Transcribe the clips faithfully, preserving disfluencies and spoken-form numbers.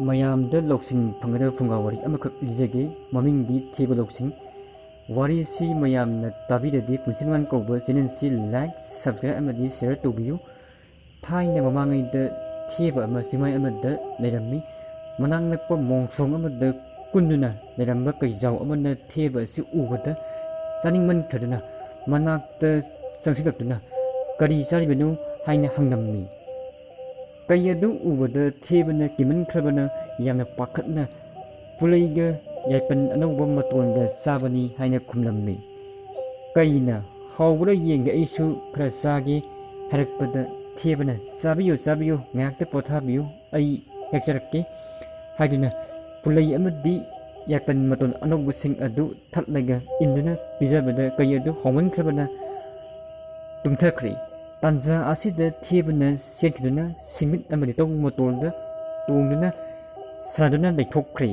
ꯃꯌꯥꯝꯗ ꯂꯧꯁꯤꯡ ꯐꯪꯒꯗꯕ ꯐꯨꯡꯒꯥ ꯋꯥꯔꯤ ꯑꯃꯈꯛ ꯂꯤꯖꯒꯦ꯫ ꯃꯃꯤꯡꯗꯤ ꯊꯦꯕ ꯂꯧꯁꯤꯡ꯫ ꯋꯥꯔꯤꯁꯤ ꯃꯌꯥꯝꯅ ꯇꯥꯕꯤꯔꯗꯤ ꯄꯨꯟꯁꯤ ꯃꯉꯥꯜ ꯀꯧꯕ ꯆꯦꯅꯦꯜꯁꯤ like, subscribe ꯑꯃꯗꯤ share ꯇꯧꯕꯤꯌꯨ꯫ ꯊꯥꯏꯅ ꯃꯃꯥꯡꯉꯩꯗ ꯊꯦꯕ ꯑꯃ ꯆꯤꯡꯃꯥꯏ ꯑꯃꯗ ꯂꯩꯔꯝꯃꯤ꯫ ꯃꯅꯥꯛ ꯅꯛꯄ ꯃꯣꯡꯁꯣꯡ ꯑꯃꯗ ꯀꯨꯟꯗꯨꯅ ꯂꯩꯔꯝꯕ ꯀꯩꯖꯥꯎ ꯑꯃꯅ ꯊꯦꯕ ꯑꯁꯤ ꯎꯕꯗ ꯆꯥꯅꯤꯡꯃꯟꯈ꯭ꯔꯗꯨꯅ ꯃꯅꯥꯛꯇ ꯆꯪꯁꯤꯜꯂꯛꯇꯨꯅ "ꯀꯔꯤ ꯆꯥꯔꯤꯕꯅꯣ?" ꯍꯥꯏꯅ ꯍꯪꯂꯝꯃꯤ꯫ ꯀꯩ ꯑꯗꯨ ꯎꯕꯗ ꯊꯦꯕꯅ ꯀꯤꯃꯟꯈ꯭ꯔꯕꯅ ꯌꯥꯝꯅ ꯄꯥꯈꯠꯅ "ꯄꯨꯂꯩꯒ ꯌꯥꯏꯄꯟ ꯑꯅꯧꯕ ꯃꯇꯣꯟꯒ ꯆꯥꯕꯅꯤ" ꯍꯥꯏꯅ ꯈꯨꯝꯂꯝꯃꯤ꯫ ꯀꯩꯅ "ꯍꯥꯎꯕ꯭ꯔꯥ ꯌꯦꯡꯒꯦ, ꯑꯩꯁꯨ ꯈꯔ ꯆꯥꯒꯦ" ꯍꯥꯏꯔꯛꯄꯗ ꯊꯦꯕꯅ "ꯆꯥꯕꯤꯌꯨ, ꯆꯥꯕꯤꯌꯨ, ꯉꯥꯏꯍꯥꯛꯇ ꯄꯣꯊꯥꯕꯤꯌꯨ, ꯑꯩ ꯍꯦꯛꯆꯔꯛꯀꯦ" ꯍꯥꯏꯗꯨꯅ ꯄꯨꯂꯩ ꯑꯃꯗꯤ ꯌꯥꯏꯄꯟ ꯃꯇꯣꯟ ꯑꯅꯧꯕꯁꯤꯡ ꯑꯗꯨ ꯊꯠꯂꯒ ꯏꯟꯗꯨꯅ ꯄꯤꯖꯕꯗ ꯀꯩ ꯑꯗꯨ ꯍꯥꯎꯃꯟꯈ꯭ꯔꯕꯅ ꯇꯨꯝꯊꯈ꯭ꯔꯦ꯫ ꯇꯥꯟꯖꯥ ꯑꯁꯤꯗ ꯊꯦꯕꯅ ꯆꯦꯟꯈꯤꯗꯨꯅ ꯁꯤꯡꯃꯤꯠ ꯑꯃꯗꯤ ꯇꯧꯕ ꯃꯇꯣꯜꯗ ꯇꯣꯡꯗꯨꯅ ꯁꯥꯟꯅꯗꯨꯅ ꯂꯩꯊꯣꯛꯈ꯭ꯔꯦ꯫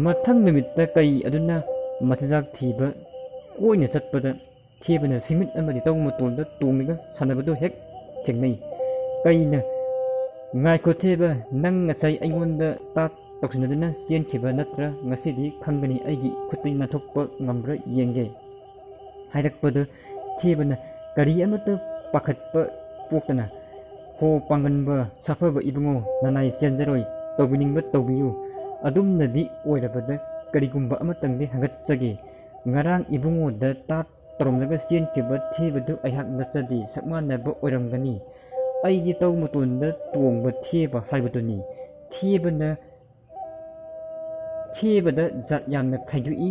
ꯃꯊꯪ ꯅꯨꯃꯤꯠꯇ ꯀꯩ ꯑꯗꯨꯅ ꯃꯆꯤꯟꯖꯥꯛ ꯊꯤꯕ ꯀꯣꯏꯅ ꯆꯠꯄꯗ ꯊꯦꯕꯅ ꯁꯤꯡꯃꯤꯠ ꯑꯃꯗꯤ ꯇꯧꯕ ꯃꯇꯣꯜꯗ ꯇꯣꯡꯂꯒ ꯁꯥꯟꯅꯕꯗꯨ ꯍꯦꯛ ꯊꯦꯡꯅꯩ꯫ ꯀꯩꯅ "ꯉꯥꯏꯈꯣ ꯊꯦꯕ, ꯅꯪ ꯉꯁꯥꯏ ꯑꯩꯉꯣꯟꯗ ꯇꯥꯠ ꯇꯧꯁꯤꯟꯅꯗꯨꯅ ꯆꯦꯟꯈꯤꯕ ꯅꯠꯇ꯭ꯔꯥ? ꯉꯁꯤꯗꯤ ꯈꯪꯒꯅꯤ, ꯑꯩꯒꯤ ꯈꯨꯠꯇꯒꯤ ꯅꯥꯟꯊꯣꯛꯄ ꯉꯝꯕ꯭ꯔꯥ ꯌꯦꯡꯒꯦ" ꯍꯥꯏꯔꯛꯄꯗ ꯊꯦꯕꯅ ꯀꯔꯤ ꯑꯃꯠꯇ ꯄꯥꯈꯠꯄ ꯄꯣꯛꯇꯅ "ꯍꯣ ꯄꯥꯡꯒꯟꯕ ꯁꯥꯐꯕ ꯏꯕꯨꯡꯉꯣ, ꯅꯅꯥꯏ ꯆꯦꯟꯖꯔꯣꯏ, ꯇꯧꯕꯤꯅꯤꯡꯕ ꯇꯧꯕꯤꯌꯨ꯫ ꯑꯗꯨꯝꯅꯗꯤ ꯑꯣꯏꯔꯕꯗ ꯀꯔꯤꯒꯨꯝꯕ ꯑꯃꯇꯪꯗꯤ ꯍꯪꯒꯠꯆꯒꯦ꯫ ꯉꯔꯥꯡ ꯏꯕꯨꯡꯉꯣꯗ ꯇꯥꯠ ꯇꯧꯔꯝꯂꯒ ꯆꯦꯟꯈꯤꯕ ꯊꯦꯕꯗꯨ ꯑꯩꯍꯥꯛ ꯅꯠꯆꯗꯦ, ꯁꯛꯃꯥꯟꯅꯕ ꯑꯣꯏꯔꯝꯒꯅꯤ꯫ ꯑꯩꯗꯤ ꯇꯧ ꯃꯇꯣꯟꯗ ꯇꯣꯡꯕ ꯊꯦꯕ ꯍꯥꯏꯕꯗꯨꯅꯤ꯫ ꯊꯦꯕꯅ ꯊꯦꯕꯗ ꯖꯥꯠ ꯌꯥꯝꯅ ꯈꯥꯏꯗꯣꯛꯏ꯫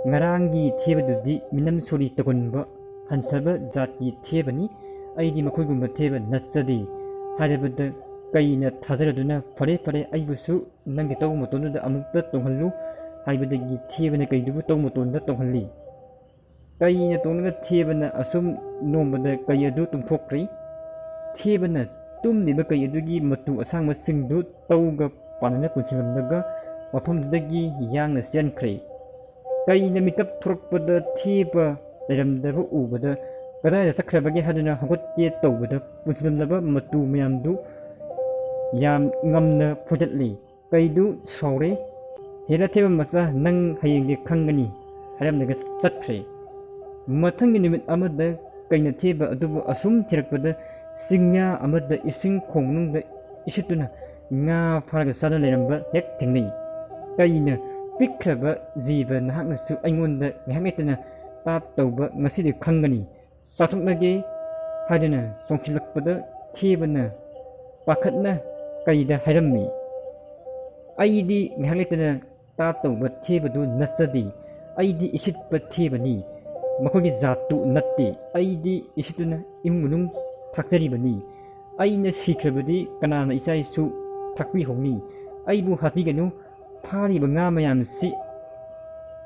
ꯉꯔꯥꯡꯒꯤ ꯊꯦꯕꯗꯨꯗꯤ ꯃꯤꯅꯝ ꯁꯣꯔꯤ ꯇꯧꯒꯟꯕ ꯍꯟꯊꯕ ꯖꯥꯠꯀꯤ ꯊꯦꯕꯅꯤ꯫ ꯑꯩꯗꯤ ꯃꯈꯣꯏꯒꯨꯝꯕ ꯊꯦꯕ ꯅꯠꯆꯗꯦ" ꯍꯥꯏꯔꯕꯗ ꯀꯩꯅ ꯊꯥꯖꯔꯗꯨꯅ "ꯐꯔꯦ, ꯐꯔꯦ, ꯑꯩꯕꯨꯁꯨ ꯅꯪꯒꯤ ꯇꯧ ꯃꯇꯣꯟꯗꯨꯗ ꯑꯃꯨꯛꯇ ꯇꯣꯡꯍꯜꯂꯨ" ꯍꯥꯏꯕꯗꯒꯤ ꯊꯦꯕꯅ ꯀꯩꯗꯨꯕꯨ ꯇꯧ ꯃꯇꯣꯟꯗ ꯇꯣꯡꯍꯜꯂꯤ꯫ ꯀꯩꯅ ꯇꯣꯡꯂꯒ ꯊꯦꯕꯅ ꯑꯁꯨꯝ ꯅꯣꯝꯕꯗ ꯀꯩ ꯑꯗꯨ ꯇꯨꯝꯊꯣꯛꯈ꯭ꯔꯦ꯫ ꯊꯦꯕꯅ ꯇꯨꯝꯂꯤꯕ ꯀꯩ ꯑꯗꯨꯒꯤ ꯃꯇꯨ ꯑꯁꯥꯡꯕꯁꯤꯡꯗꯨ ꯇꯧꯒ ꯄꯥꯟꯅꯅ ꯄꯨꯟꯁꯤꯜꯂꯝꯂꯒ ꯃꯐꯝꯗꯨꯗꯒꯤ ꯌꯥꯡꯅ ꯆꯦꯟꯈ꯭ꯔꯦ꯫ ꯀꯩꯅ ꯃꯤꯀꯞ ꯊꯣꯔꯛꯄꯗ ꯊꯦꯕ ꯂꯩꯔꯝꯗꯕ ꯎꯕꯗ ꯀꯗꯥꯏꯗ ꯆꯠꯈ꯭ꯔꯕꯒꯦ ꯍꯥꯏꯗꯨꯅ ꯍꯧꯒꯠꯀꯦ ꯇꯧꯕꯗ ꯄꯨꯟꯁꯤꯜꯂꯝꯂꯕ ꯃꯇꯨ ꯃꯌꯥꯝꯗꯨ ꯌꯥꯝ ꯉꯝꯅ ꯐꯨꯗꯠꯂꯤ꯫ ꯀꯩꯗꯨ ꯁꯥꯎꯔꯦ꯫ "ꯍꯦꯔꯥ ꯊꯦꯕ ꯃꯆꯥ, ꯅꯪ ꯍꯌꯦꯡꯗꯤ ꯈꯪꯒꯅꯤ" ꯍꯥꯏꯔꯝꯂꯒ ꯆꯠꯈ꯭ꯔꯦ꯫ ꯃꯊꯪꯒꯤ ꯅꯨꯃꯤꯠ ꯑꯃꯗ ꯀꯩꯅ ꯊꯦꯕ ꯑꯗꯨꯕꯨ ꯑꯁꯨꯝ ꯊꯤꯔꯛꯄꯗ ꯆꯤꯡꯌꯥ ꯑꯃꯗ ꯏꯁꯤꯡ ꯈꯣꯡ ꯃꯅꯨꯡꯗ ꯏꯁꯤꯠꯇꯨꯅ ꯉꯥ ꯐꯥꯔꯒ ꯆꯥꯗꯨꯅ ꯂꯩꯔꯝꯕ ꯍꯦꯛ ꯊꯦꯡꯅꯩ꯫ ꯀꯩꯅ ꯄꯤꯛꯈ꯭ꯔꯕ ꯖꯤꯕ ꯅꯍꯥꯛꯅꯁꯨ ꯑꯩꯉꯣꯟꯗ ꯉꯥꯏꯍꯥꯛ ꯂꯩꯇꯅ ꯇꯥꯠ ꯇꯧꯕ ꯉꯁꯤꯗꯤ ꯈꯪꯒꯅꯤ꯫ ꯆꯥꯊꯣꯛꯂꯒꯦ ꯍꯥꯏꯗꯨꯅ ꯆꯣꯡꯁꯤꯜꯂꯛꯄꯗ ꯊꯦꯕꯅ ꯄꯥꯈꯠꯅ ꯀꯩꯗ ꯍꯥꯏꯔꯝꯃꯤ, "ꯑꯩꯗꯤ ꯉꯥꯏꯍꯥꯛ ꯂꯩꯇꯅ ꯇꯥꯠ ꯇꯧꯕ ꯊꯦꯕꯗꯨ ꯅꯠꯆꯗꯦ꯫ ꯑꯩꯗꯤ ꯏꯁꯤꯠꯄ ꯊꯦꯕꯅꯤ꯫ ꯃꯈꯣꯏꯒꯤ ꯖꯥꯠꯇꯨ ꯅꯠꯇꯦ꯫ ꯑꯩꯗꯤ ꯏꯁꯤꯠꯇꯨꯅ ꯏꯃꯨꯡ ꯃꯅꯨꯡ ꯊꯥꯛꯆꯔꯤꯕꯅꯤ꯫ ꯑꯩꯅ ꯁꯤꯈ꯭ꯔꯕꯗꯤ ꯀꯅꯥꯅ ꯏꯆꯥ ꯏꯁꯨ ꯊꯥꯛꯄꯤꯍꯧꯅꯤ? ꯑꯩꯕꯨ ꯍꯥꯠꯄꯤꯒꯅꯨ꯫ ꯐꯥꯔꯤꯕ ꯉꯥ ꯃꯌꯥꯝꯁꯤ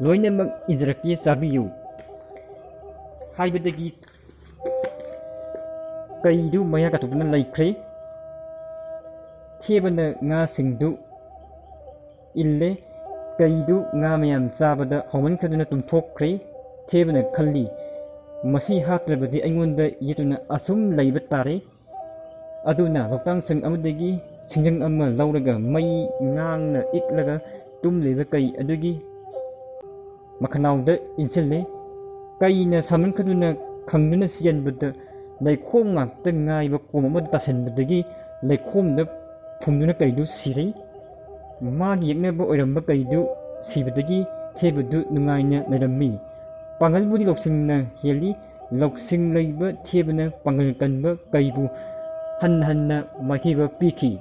ꯂꯣꯏꯅꯃꯛ ꯏꯟꯖꯔꯛꯀꯦ, ꯆꯥꯕꯤꯌꯨ" ꯍꯥꯏꯕꯗꯒꯤ ꯀꯩꯗꯨ ꯃꯌꯥ ꯀꯥꯊꯣꯛꯇꯨꯅ ꯂꯩꯈ꯭ꯔꯦ꯫ ꯊꯦꯕꯅ ꯉꯥꯁꯤꯡꯗꯨ ꯏꯜꯂꯦ꯫ ꯀꯩꯗꯨ ꯉꯥ ꯃꯌꯥꯝ ꯆꯥꯕꯗ ꯍꯥꯎꯃꯟꯈ꯭ꯔꯗꯨꯅ ꯇꯨꯝꯊꯣꯛꯈ꯭ꯔꯦ꯫ ꯊꯦꯕꯅ ꯈꯜꯂꯤ, "ꯃꯁꯤ ꯍꯥꯠꯇ꯭ꯔꯕꯗꯤ ꯑꯩꯉꯣꯟꯗ ꯌꯦꯠꯇꯨꯅ ꯑꯁꯨꯝ ꯂꯩꯕ ꯇꯥꯔꯦ"꯫ ꯑꯗꯨꯅ ꯂꯣꯛꯇꯥꯛ ꯁꯪ ꯑꯃꯗꯒꯤ ꯁꯤꯡꯖꯪ ꯑꯃ ꯂꯧꯔꯒ ꯃꯩ ꯉꯥꯡꯅ ꯏꯛꯂꯒ ꯇꯨꯝꯂꯤꯕ ꯀꯩ ꯑꯗꯨꯒꯤ ꯃꯈꯅꯥꯎꯗ ꯏꯟꯁꯤꯜꯂꯦ꯫ ꯀꯩꯅ ꯁꯥꯃꯟꯈꯗꯨꯅ ꯈꯪꯗꯨꯅ ꯆꯦꯟꯕꯗ ꯂꯩꯈꯣꯝ ꯉꯥꯛꯇ ꯉꯥꯏꯕ ꯀꯣꯝ ꯑꯃꯗ ꯇꯥꯁꯤꯟꯕꯗꯒꯤ ꯂꯩꯈꯣꯝꯗ ꯐꯨꯝꯗꯨꯅ ꯀꯩꯗꯨ ꯁꯤꯔꯦ꯫ ꯃꯥꯒꯤ ꯌꯦꯛꯅꯕ ꯑꯣꯏꯔꯝꯕ ꯀꯩꯗꯨ ꯁꯤꯕꯗꯒꯤ ꯊꯦꯕꯗꯨ ꯅꯨꯡꯉꯥꯏꯅ ꯂꯩꯔꯝꯃꯤ꯫ ꯄꯥꯡꯒꯜꯕꯨꯗꯤ ꯂꯧꯁꯤꯡꯅ ꯍꯦꯜꯂꯤ꯫ ꯂꯧꯁꯤꯡ ꯂꯩꯕ ꯊꯦꯕꯅ ꯄꯥꯡꯒꯜ ꯀꯟꯕ ꯀꯩꯕꯨ ꯍꯟꯅ ꯍꯟꯅ ꯃꯥꯏꯊꯤꯕ ꯄꯤꯈꯤ꯫